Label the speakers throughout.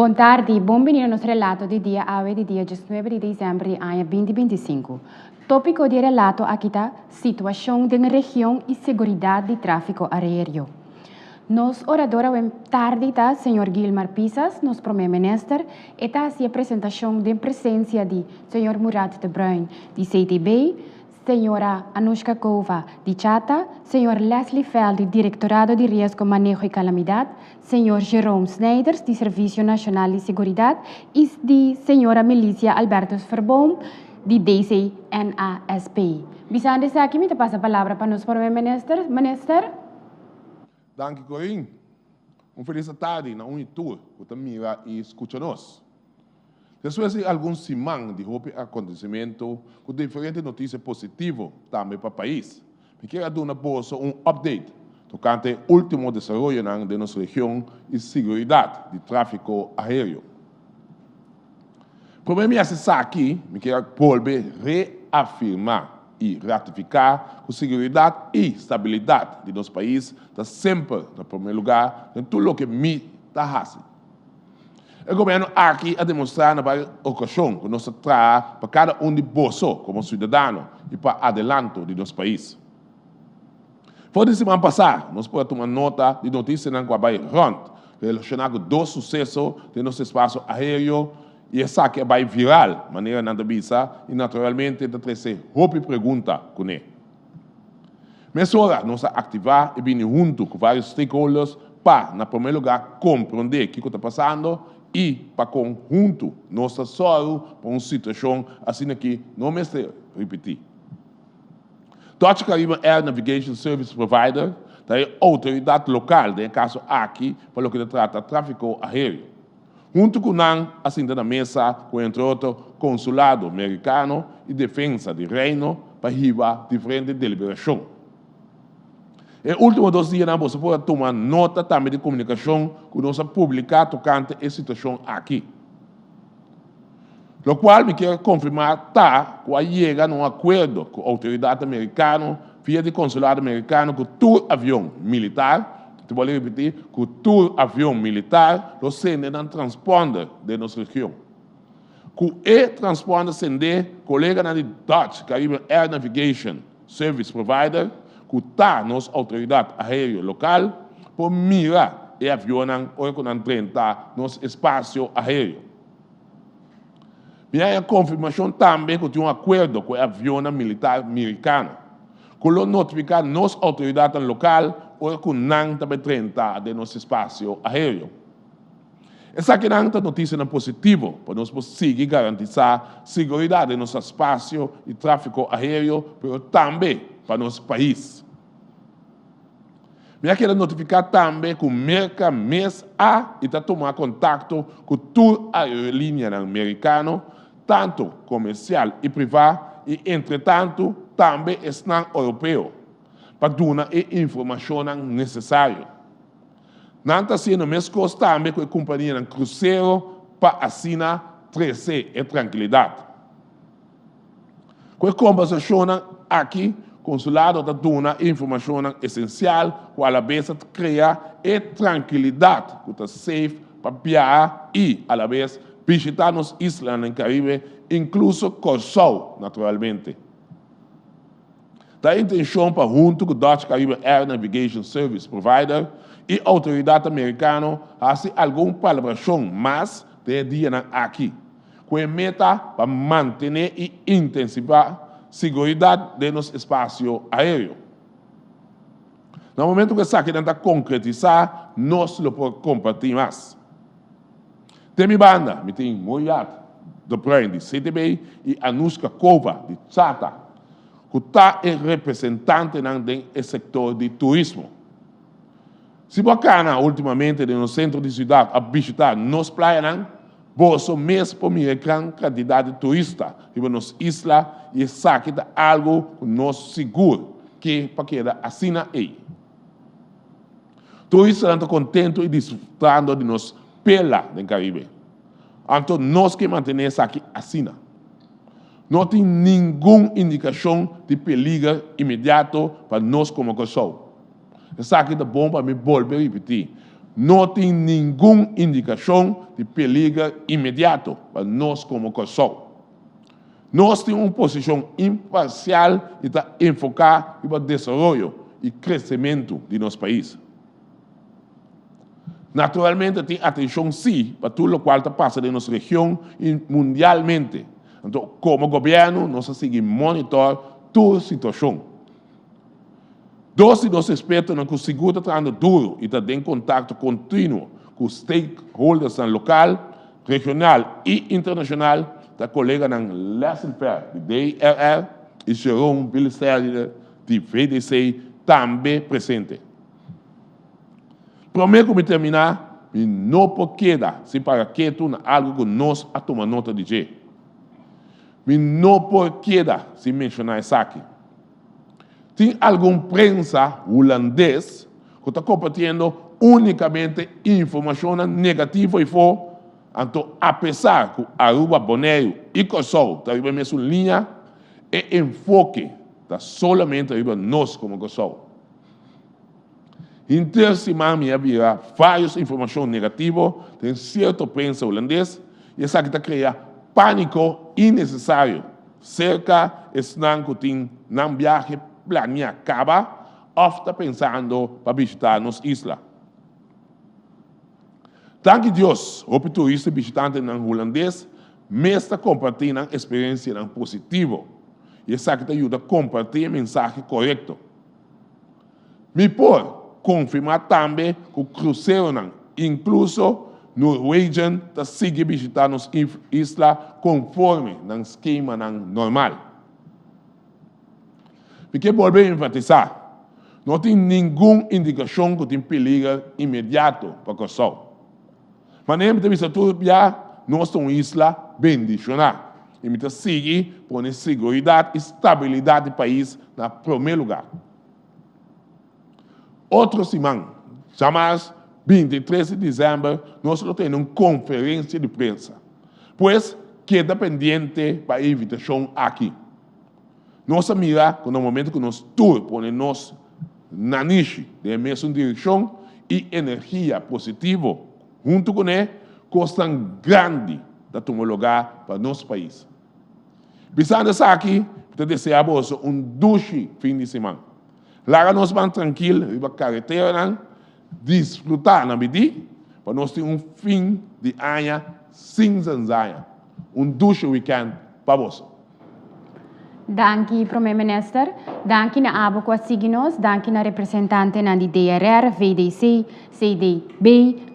Speaker 1: Bon tardi, bon bini na nos relato di dia awe di dia 19 di desèmber di aña 2025. Tópiko di e relato aki ta Situashon den region i seguridat di tráfiko aéreo. Nos orador awe tardi ta señor Gilmar Pisas, nos promé minister. E ta hasi e presentashon den presensia di señor Murat de Bruin di CTB, señora Anushka Cova di Chata, señor Leslie Feld di Direktorado di Riesgo, Maneho i Kalamidat, señor Jerome Snijders di Servisio Nashonal di Seguridat i di señora Melicia Albertus Verboom di DCNASP. Bisando esaki mi ta pasa palabra pa nos prome minister. Minister.
Speaker 2: Danki Corinne. Un felis atardi na un i tur ku ta mira i skucha nos. Despues di algun siman di hopi akontesimentu ku diferente notisia positivo tambe pa pais, mi kier a duna boso un update tokante e ultimo desaroyonan den nos region i siguridat di tráfiko aéreo. Promé mi hasi esaki, mi kier a bolbe reafirmá i ratifiká ku siguridat i stabilidat di nos pais ta semper na promé lugá den tur loke mi ta hasi. E gobièrnu aki a demostrá na vários okashon ku nos ta traha pa kada un di boso komo siudadano i pa adelanto di nos pais. For di siman pasá nos por a tuma nota di notisianan ku a bai rònt relashoná ku dos suseso den nos espasio aéreo i esaki a bai viral, manera nan ta bisa, i naturalmente ta trese hopi pregunta kuné. Mesora nos a aktivá i bini huntu ku vários stakeholders pa, na promé lugá, komprondé kiko ta pasando i pa kon huntu nos ta sòru pa un situashon asina ki no mester ripití. Dutch Caribbean Air Navigation Service Provider ta e outoridat lokal den e kaso aki pa loke ta trata tráfiko aéreo. Huntu ku nan a sinta na mesa ku entre otro Konsulado Merikano i Defensa di Reino pa hiba diferente deliberashon. E último dos dianan boso por a tuma nota tambe di komunikashon ku nos a publiká tokante e situashon aki. Lokual mi kier konfirmá ta ku a yega na un akuerdo ku outoridatnan merikano via di konsulado merikano ku tur avion militar, mi ta bolbe ripití, ku tur avion militar lo sende nan transponder den nos region. Ku e transponder sendé, koleganan di Dutch Caribbean Air Navigation Service Provider, ku ta nos outoridat aéreo lokal, por mira e avionnan ora ku nan drenta nos espasio aéreo. Mi haña konfirmashon tambe ku tin un akuerdo ku e avionnan militar mirikano, ku lo notifiká nos outoridatnan lokal ora ku nan ta bai drenta den nos espasio aéreo. Esakinan ta notisianan positivo pa nos por sigui garantisá siguridat den nos espasio i tráfiko aéreo, pero tambe pa nos pais. Mi a keda notifiká tambe ku Merka mes a i ta tuma kontakto ku tur aerolíneanan merikano, tantu komersial i privá, i entretantu tambe esnan oropeo, pa duna e informashonnan nesesario. Nan ta hasiendo meskos tambe ku e kompanianan krusero pa asina trese e trankilidat. Ku e kombersashonnan aki, konsulado ta duna e informashonnan esensial ku alabes ta krea e trankilidat ku ta safe pa biaha i alabes bishita nos islanan den Karibe, inkluso Kòrsou naturalmente. Ta e intenshon pa huntu ku Dutch Caribbean Air Navigation Service Provider i outoridat merikano hasi algun palabrashon mas den e dianan aki. Ku e meta pa mantené i intensivá siguridat den nos espasio aéreo. Na momentu ku esakinan ta konkretisá, nos lo por kompartí mas. Den mi banda, mi tin Muriat de Bruin di CTB i Anushka Kova di Chata, ku ta e representantenan den e sektor di turismo. Si bo a kana últimamente den nos sentro di siudat òf bishitá nos playanan, Boso mes por mira e gran kantidat di turista riba nos isla i esaki ta algu ku nos sigur ke pa keda asina ei. Turistanan ta kontentu i disfrutando di nos perla den Karibe. Anto nos ke mantené esaki asina. No tin ningun indikashon di peliger inmediato pa nos komo Kòrsou. Esaki ta bon pa mi bolbe ripití. No tin ningun indikashon di peliger inmediato pa nos komo Kòrsou. Nos tin un posishon imparsial i ta enfoká riba desaroyo i kresementu di nos pais. Naturalmente tin atenshon sí pa tur lokual ta pasa den nos region i mundialmente. Anto komo gobièrnu nos a sigui monitor tur situashon. Dos di nos ekspertonan ku sigur ta trahando duru i ta den kontakto kontinuo ku stakeholdersnan lokal, regional i internashonal ta koleganan Leslie Fer di DRR i Jerome Bilsterder di VDC tambe presente. Promé ku mi terminá, mi no por keda sin para ketu na algu ku nos a tuma nota di dje. Mi no por keda sin menshoná esaki. Tin algun prensa hulandes ku ta kompartiendo únikamente informashonnan negativo ifó, anto apesar ku Aruba, Boneiru i Kòrsou ta riba e mesun liña, e enfoke ta solamente riba nos komo Kòrsou. Henter siman mi a bira vários informashon negativo den sierto prensa hulandes i esaki ta krea pániko innesesario serka esnan ku tin nan biahe planiá kaba òf ta pensando pa bishitá nos isla. Danki Dios, hopi turista i bishitantenan hulandes mes ta kompartí nan eksperensianan positivo i esaki ta yuda kompartí e mensahe korekto. Mi por konfirmá tambe ku kruseronan, inkluso Norwegian, ta sigui bishitá nos isla konforme nan skemanan normal. Mi ke bolbe enfatisá, no tin ningun indikashon ku tin peliger inmediato pa Kòrsou. Manera mi ta bisa tur bia, nos ta un isla bendishoná i mi ta sigui pone seguridat i stabilidat di pais na promé lugá. Otro siman, djamas 23 di desèmber, nos lo tene un konferensia di prensa. Pues, keda pendiente pa e invitashon aki. Nos a mira ku na momento ku nos tur pone nos nanishi den e mesun direkshon i energia positivo huntu kuné, kosnan grandi ta tuma lugá pa nos pais. Bisando esaki, mi ta deseá boso un dushi fin di siman. Laga nos ban trankil riba kareteranan, disfrutá na bidí pa nos tin un fin di aña sin zanzaña. Un dushi wikènt pa boso.
Speaker 1: Danki Prome Minister. Danki na abo ku a sigui nos. Danki na representantenan di DRR, VDC, CDB,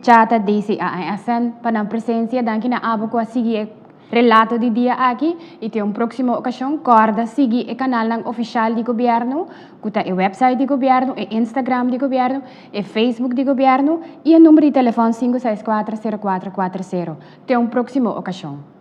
Speaker 1: Chata, DCA en SN pa nan presensia. Danki na abo ku a sigui e relato di dia aki i te un próksimo okashon. Kòrda sigui e kanalnan ofishal di gobièrnu ku ta e wèpsait di gobièrnu, e Instagram di gobièrnu, e Facebook di gobièrnu i e number di telefòn 564 0440. Te un próksimo okashon.